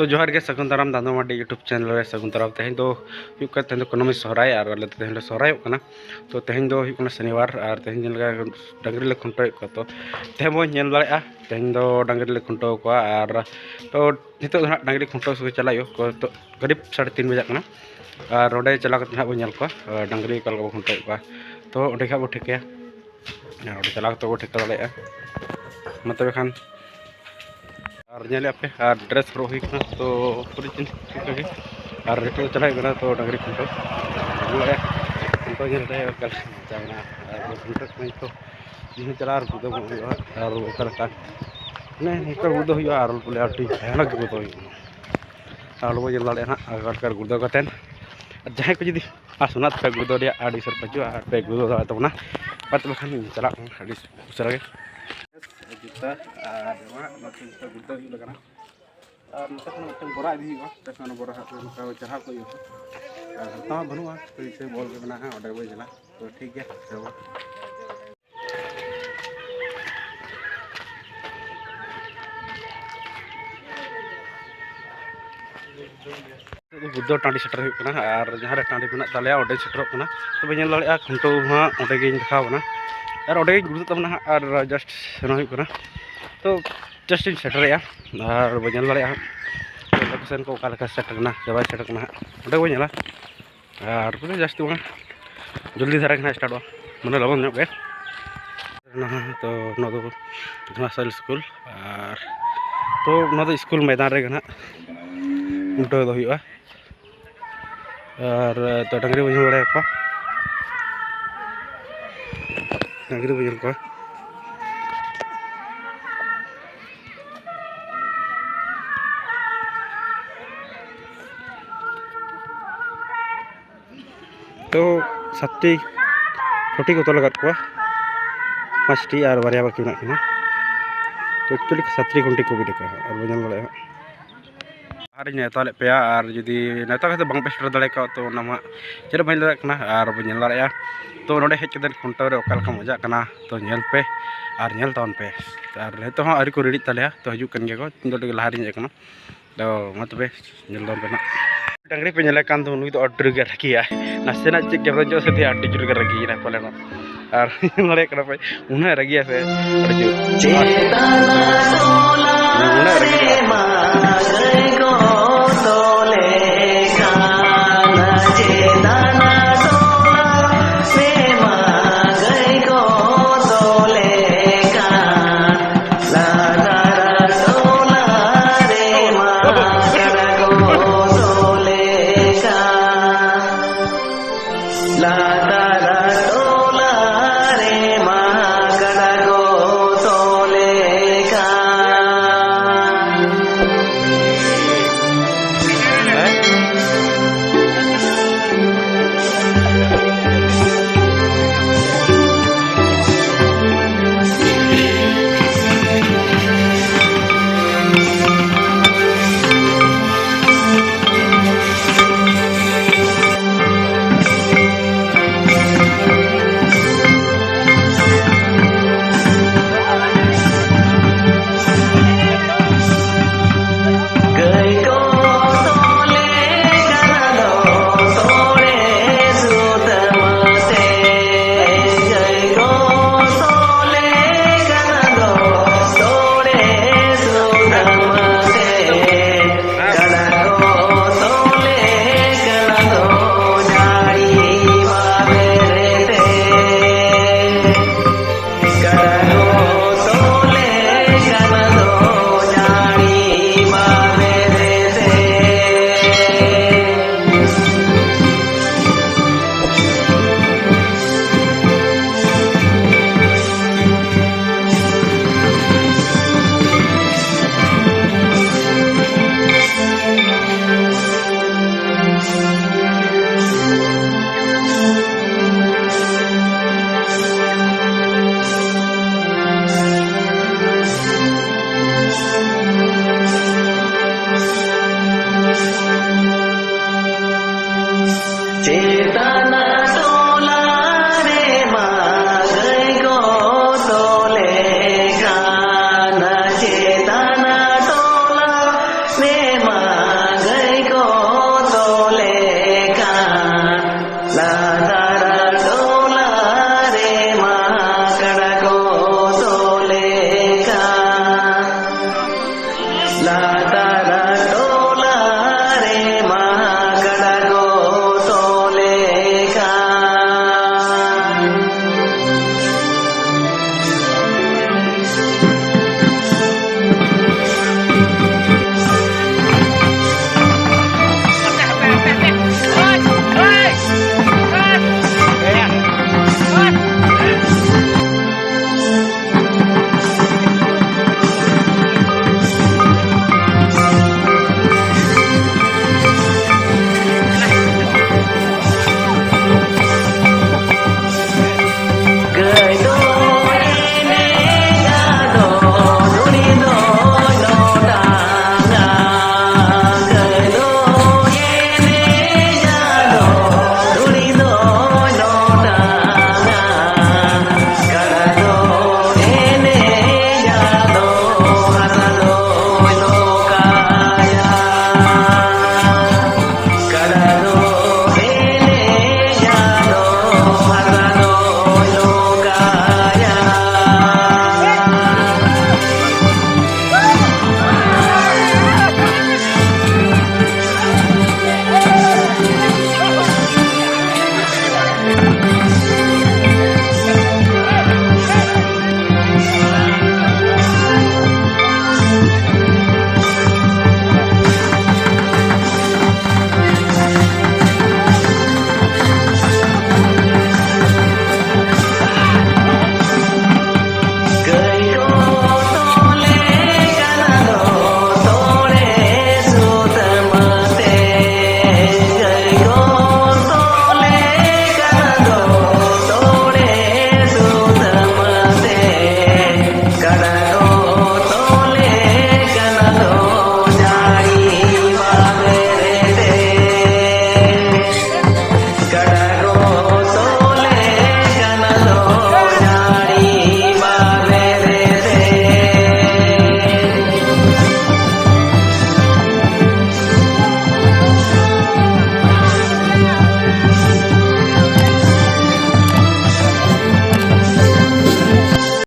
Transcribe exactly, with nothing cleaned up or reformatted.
ᱛᱚ ᱡᱚᱦᱟᱨ ᱜᱮ, ᱥᱟᱹᱜᱩᱱ ᱫᱟᱨᱟᱢ ᱫᱟᱱᱫᱟ ᱢᱟᱨᱰᱤ YouTube ᱪᱮᱱᱮᱞ ᱨᱮ ᱥᱟᱹᱜᱩᱱ ᱫᱟᱨᱟᱢ᱾ ᱛᱮᱦᱮᱧ ᱫᱚ ᱦᱩᱭᱩᱜ ᱠᱟᱱᱟ, ᱛᱮᱦᱮᱧ ᱫᱚ ᱠᱩᱱᱟᱹᱢᱤ ᱥᱚᱦᱨᱟᱭ, ᱟᱨ ᱟᱞᱮ ᱫᱚ ᱛᱮᱦᱮᱧ ᱞᱮ ᱥᱚᱦᱨᱟᱭᱚᱜ ᱠᱟᱱᱟ᱾ ᱛᱚ ᱛᱮᱦᱮᱧ ᱫᱚ ᱦᱩᱭᱩᱜ ᱠᱟᱱᱟ ᱥᱚᱱᱤᱵᱟᱨ, ᱟᱨ ᱛᱮᱦᱮᱧ ᱡᱮᱞᱮᱠᱟ ᱰᱟᱹᱝᱨᱤ ᱞᱮ ᱠᱷᱩᱱᱴᱟᱹᱣᱮᱫ ᱠᱚᱣᱟ, ᱛᱚ ᱛᱮᱦᱮᱧ ᱵᱚᱱ ᱧᱮᱞ ᱫᱟᱲᱮᱭᱟᱜᱼᱟ, ᱛᱮᱦᱮᱧ ᱫᱚ ᱰᱟᱹᱝᱨᱤ ᱞᱮ ᱠᱷᱩᱱᱴᱟᱹᱣ ᱠᱚᱣᱟ᱾ ᱟᱨ ᱛᱚ ᱱᱤᱛᱚᱜ ᱫᱚ ᱦᱟᱸᱜ ᱰᱟᱹᱝᱨᱤ ᱠᱷᱩᱱᱴᱟᱹᱣ ᱥᱚᱸᱜᱮ ᱪᱟᱞᱟᱜ ᱦᱩᱭᱩᱜᱼᱟ, ᱛᱚ ᱠᱟᱹᱨᱤᱵ ᱥᱟᱲᱮ ᱛᱤᱱ ᱵᱟᱡᱟᱜ ᱠᱟᱱᱟ᱾ ᱟᱨ ᱚᱸᱰᱮ ᱪᱟᱞᱟᱣ ᱠᱟᱛᱮ ᱦᱟᱸᱜ ᱵᱚᱱ ᱧᱮᱞ ᱠᱚᱣᱟ, ᱟᱨ ᱰᱟᱹᱝᱨᱤ ᱚᱠᱟ ᱞᱮᱠᱟ ᱵᱚᱱ ᱠᱷᱩᱱᱴᱟᱹᱣᱮᱫ ᱠᱚᱣᱟ, ᱛᱚ ᱚᱸᱰᱮ ᱜᱮ ᱦᱟᱸᱜ ᱵᱚᱱ ᱴᱷᱤᱠᱟᱹᱭᱟ᱾ ᱟᱨ ᱚᱸᱰᱮ ᱪᱟᱞᱟᱣ ᱠᱟᱛᱮ ᱵᱚᱱ ᱴᱷᱤᱠᱟᱹ ᱫᱟᱲᱮᱭᱟᱜᱼᱟ᱾ ᱢᱟ ᱛᱚᱵᱮ ᱠᱷᱟᱱ, ᱟᱨ ᱧᱮᱞᱮᱫ ᱯᱮ, ᱟᱨ ᱰᱨᱮᱥ ᱦᱚᱨᱚᱜ ᱦᱩᱭ ᱠᱟᱱᱟ, ᱛᱚ ᱯᱩᱨᱟᱹ ᱪᱤᱱ ᱚᱱᱠᱟ ᱜᱮ᱾ ᱟᱨ ᱱᱤᱛᱚᱜ ᱫᱚ ᱪᱟᱞᱟᱜ ᱦᱩᱭᱩᱜ ᱠᱟᱱᱟ, ᱛᱚ ᱰᱟᱹᱝᱨᱤ ᱠᱷᱩᱱᱴᱟᱹᱣ ᱧᱮᱞ ᱨᱮ ᱚᱠᱟ ᱞᱮᱠᱟ ᱢᱚᱡᱟ ᱢᱮᱱᱟᱜᱼᱟ᱾ ᱟᱨ ᱠᱷᱩᱱᱴᱟᱹᱣ ᱠᱟᱹᱱᱟᱹᱧ, ᱛᱚ ᱤᱧ ᱦᱚᱸ ᱪᱟᱞᱟᱣ ᱟᱨ ᱜᱩᱲᱫᱟᱹᱣ ᱦᱩᱭᱩᱜᱼᱟ᱾ ᱟᱨ ᱚᱠᱟ ᱞᱮᱠᱟ ᱢᱟᱱᱮ ᱱᱚᱝᱠᱟ ᱜᱩᱲᱫᱟᱹᱣ ᱦᱩᱭᱩᱜᱼᱟ, ᱟᱨ ᱵᱚᱞᱮ ᱟᱹᱰᱤ ᱵᱷᱚᱭᱟᱱᱚᱠ ᱜᱮ ᱜᱩᱲᱫᱟᱹᱣ ᱦᱩᱭᱩᱜᱼᱟ᱾ ᱟᱨ ᱟᱞᱚ ᱵᱚᱱ ᱧᱮᱞ ᱫᱟᱲᱮᱭᱟᱜᱼᱟ ᱦᱟᱸᱜ ᱟᱨ ᱜᱩᱲᱫᱟᱹᱣ ᱠᱟᱛᱮᱫ᱾ ᱟᱨ ᱡᱟᱦᱟᱸᱭ ᱠᱚ ᱡᱩᱫᱤ ᱟᱨ ᱥᱚᱱᱟ ᱛᱮᱯᱮ ᱜᱩᱲᱫᱟᱹᱣ ᱨᱮᱭᱟᱜ ᱟᱹᱰᱤ ᱩᱥᱟᱹᱨᱟ ᱯᱟᱹᱪᱩᱜᱼᱟ, ᱟᱨ ᱯᱮ ᱜᱩᱲᱫᱟᱹᱣ ᱫᱟᱲᱮᱭᱟᱜ ᱛᱟᱵᱚᱱᱟ, ᱵᱟᱫ ᱵᱟᱠᱷᱟᱱ ᱤᱧ ᱪᱟᱞᱟᱜ ᱠᱟᱱᱟ ᱟᱹᱰᱤ ᱩᱥᱟᱹᱨᱟ ᱜᱮ᱾ ᱡᱩᱛᱟᱹ ᱟᱨ ᱡᱟᱢᱟ, ᱚᱱᱟ ᱠᱚ ᱡᱚᱛᱚ ᱜᱩᱲᱫᱟᱹᱣ ᱦᱩᱭᱩᱜ ᱠᱟᱱᱟ᱾ ᱟᱨ ᱱᱚᱛᱮ ᱠᱷᱚᱱ ᱢᱤᱫᱴᱟᱝ ᱵᱚᱨᱟ ᱤᱫᱤ ᱦᱩᱭᱩᱜᱼᱟ, ᱱᱚᱛᱮ ᱠᱷᱚᱱ ᱚᱱᱟ ᱵᱚᱨᱟ ᱦᱟᱸᱜ ᱱᱚᱝᱠᱟ ᱪᱟᱨᱦᱟᱣ ᱠᱚ ᱦᱩᱭᱩᱜᱼᱟ᱾ ᱟᱨ ᱦᱟᱛᱟᱣ ᱦᱚᱸ ᱵᱟᱹᱱᱩᱜᱼᱟ, ᱛᱚ ᱤᱥᱟᱹ ᱵᱚᱞ ᱜᱮ ᱢᱮᱱᱟᱜᱼᱟ, ᱚᱸᱰᱮ ᱵᱚᱱ ᱪᱟᱞᱟᱜᱼᱟ᱾ ᱛᱚ ᱴᱷᱤᱠ ᱜᱮᱭᱟ, ᱪᱚᱞᱚ᱾ ᱱᱤᱛᱚᱜ ᱫᱚ ᱵᱩᱫᱽᱫᱷᱚ ᱴᱟᱺᱰᱤ ᱥᱮᱴᱮᱨ ᱦᱩᱭᱩᱜ ᱠᱟᱱᱟ, ᱟᱨ ᱡᱟᱦᱟᱸ ᱨᱮ ᱴᱟᱺᱰᱤ ᱢᱮᱱᱟᱜ ᱛᱟᱞᱮᱭᱟ ᱚᱸᱰᱮ ᱥᱮᱴᱮᱨᱚᱜ ᱠᱟᱱᱟ᱾ ᱛᱚᱵᱮ ᱧᱮᱞ ᱫᱟᱲᱮᱭᱟᱜᱼᱟ ᱠᱷᱩᱱᱴᱟᱹᱣ ᱦᱟᱸᱜ ᱚᱸᱰᱮ ᱜᱤᱧ ᱫᱮᱠᱷᱟᱣ ᱠᱟᱱᱟ, ᱟᱨ ᱚᱸᱰᱮ ᱜᱤᱧ ᱜᱩᱲᱫᱟᱹᱜ ᱛᱟᱵᱚᱱᱟ ᱦᱟᱸᱜ, ᱟᱨ just ᱥᱮᱱᱚᱜ ᱦᱩᱭᱩᱜ ᱠᱟᱱᱟ᱾ ᱛᱚ just ᱤᱧ ᱥᱮᱴᱮᱨᱮᱜᱼᱟ, ᱟᱨ ᱵᱚᱱ ᱧᱮᱞ ᱫᱟᱲᱮᱭᱟᱜᱼᱟ ᱦᱟᱸᱜ location ᱠᱚ ᱚᱠᱟ ᱞᱮᱠᱟ ᱥᱮᱴᱮᱨ ᱠᱟᱱᱟ ᱥᱮ ᱵᱟᱭ ᱥᱮᱴᱮᱨ ᱠᱟᱱᱟ ᱦᱟᱸᱜ, ᱚᱸᱰᱮ ᱵᱚᱱ ᱧᱮᱞᱟ᱾ ᱟᱨ ᱯᱩᱨᱟᱹ ᱡᱟᱹᱥᱛᱤ ᱵᱟᱝ, ᱡᱚᱞᱫᱤ ᱫᱷᱟᱨᱟ ᱜᱮ ᱦᱟᱸᱜ ᱥᱴᱟᱨᱴᱚᱜᱼᱟ, ᱢᱟᱱᱮ ᱞᱚᱜᱚᱱ ᱧᱚᱜ ᱜᱮ᱾ ᱱᱟᱦᱟᱜ ᱛᱚ ᱱᱚᱣᱟ ᱫᱚ ᱜᱷᱟᱥᱟᱞ ᱥᱠᱩᱞ, ᱟᱨ ᱛᱚ ᱱᱚᱣᱟ ᱫᱚ ᱥᱠᱩᱞ ᱢᱚᱭᱫᱟᱱ ᱨᱮᱜᱮ ᱱᱟᱦᱟᱜ ᱠᱷᱩᱱᱴᱟᱹᱣ ᱫᱚ ᱦᱩᱭᱩᱜᱼᱟ᱾ ᱟᱨ ᱛᱚ ᱰᱟᱹᱝᱨᱤ ᱵᱚᱱ ᱧᱮᱞ ᱫᱟᱲᱮᱭᱟᱠᱚᱣᱟ, ᱰᱟᱹᱝᱨᱤ ᱵᱚᱱ ᱧᱮᱞ ᱠᱚᱣᱟ᱾ ᱛᱚ ᱥᱟᱛᱴᱤ ᱠᱷᱩᱱᱴᱤ ᱠᱚ ᱛᱚᱞ ᱟᱠᱟᱫ ᱠᱚᱣᱟ, ᱯᱟᱸᱪᱴᱤ ᱟᱨ ᱵᱟᱨᱭᱟ ᱵᱟᱹᱠᱤ ᱢᱮᱱᱟᱜ ᱠᱤᱱᱟ᱾ ᱛᱚ actually ᱥᱟᱛᱴᱤ ᱠᱷᱩᱱᱴᱤ ᱠᱚ ᱵᱤᱫ ᱟᱠᱟᱫᱼᱟ, ᱟᱨ ᱵᱚᱱ ᱧᱮᱞ ᱫᱟᱲᱮᱭᱟᱜᱼᱟ᱾ ᱟᱨᱤᱧ ᱱᱮᱣᱛᱟ ᱞᱮᱫ ᱯᱮᱭᱟ, ᱟᱨ ᱡᱩᱫᱤ ᱱᱮᱣᱛᱟ ᱠᱟᱛᱮ ᱵᱟᱝ ᱯᱮ ᱥᱮᱴᱮᱨ ᱫᱟᱲᱮ ᱠᱟᱣᱟ, ᱛᱚ ᱚᱱᱟ ᱢᱟ ᱪᱮᱫ ᱦᱚᱸ ᱵᱟᱹᱧ ᱞᱟᱹᱭ ᱫᱟᱲᱮᱭᱟᱜ ᱠᱟᱱᱟ᱾ ᱟᱨ ᱵᱚᱱ ᱧᱮᱞ ᱫᱟᱲᱮᱭᱟᱜᱼᱟ, ᱛᱚ ᱱᱚᱰᱮ ᱦᱮᱡ ᱠᱟᱛᱮ ᱠᱷᱩᱱᱴᱟᱹᱣ ᱨᱮ ᱚᱠᱟ ᱞᱮᱠᱟ ᱢᱚᱡᱟᱜ ᱠᱟᱱᱟ, ᱛᱚ ᱧᱮᱞ ᱯᱮ ᱟᱨ ᱧᱮᱞ ᱛᱟᱵᱚᱱ ᱯᱮ᱾ ᱟᱨ ᱱᱤᱛᱚᱜ ᱦᱚᱸ ᱟᱹᱣᱨᱤ ᱠᱚ ᱨᱮᱰᱤᱜ ᱛᱟᱞᱮᱭᱟ, ᱛᱚ ᱦᱤᱡᱩᱜ ᱠᱟᱱ ᱜᱮᱭᱟ ᱠᱚ, ᱤᱧ ᱫᱚ ᱟᱹᱰᱤ ᱞᱟᱦᱟ ᱨᱤᱧ ᱦᱮᱡ ᱟᱠᱟᱱᱟ᱾ ᱫᱚ ᱢᱟ ᱛᱚᱵᱮ ᱧᱮᱞ ᱛᱟᱵᱚᱱ ᱯᱮ ᱱᱟᱜ᱾ ᱰᱟᱝᱨᱤ ᱯᱮ ᱧᱮᱞᱮ ᱠᱟᱱ ᱫᱚ, ᱱᱩᱭ ᱫᱚ ᱟᱹᱰᱤ ᱡᱳᱨ ᱜᱮ ᱨᱟᱹᱜᱤᱭᱟᱭ᱾ ᱱᱟᱥᱮᱱᱟᱜ ᱪᱮᱫ ᱜᱮ ᱵᱟᱝ ᱪᱚ ᱥᱮ ᱟᱹᱰᱤ ᱡᱳᱨ ᱜᱮ ᱨᱟᱹᱜᱤᱭᱮᱱᱟ ᱯᱟᱞᱮᱱᱚᱜ᱾ ᱟᱨ ᱧᱮᱞ ᱫᱟᱲᱮᱭᱟᱜ ᱠᱟᱱᱟ ᱯᱮ, ᱩᱱᱟᱹᱜ ᱨᱟᱹᱜᱤᱭᱟ ᱥᱮ, ᱟᱹᱰᱤ ᱡᱳᱨ᱾ ᱩᱱᱟᱹᱜ ᱨᱟᱹᱜᱤᱭᱟ᱾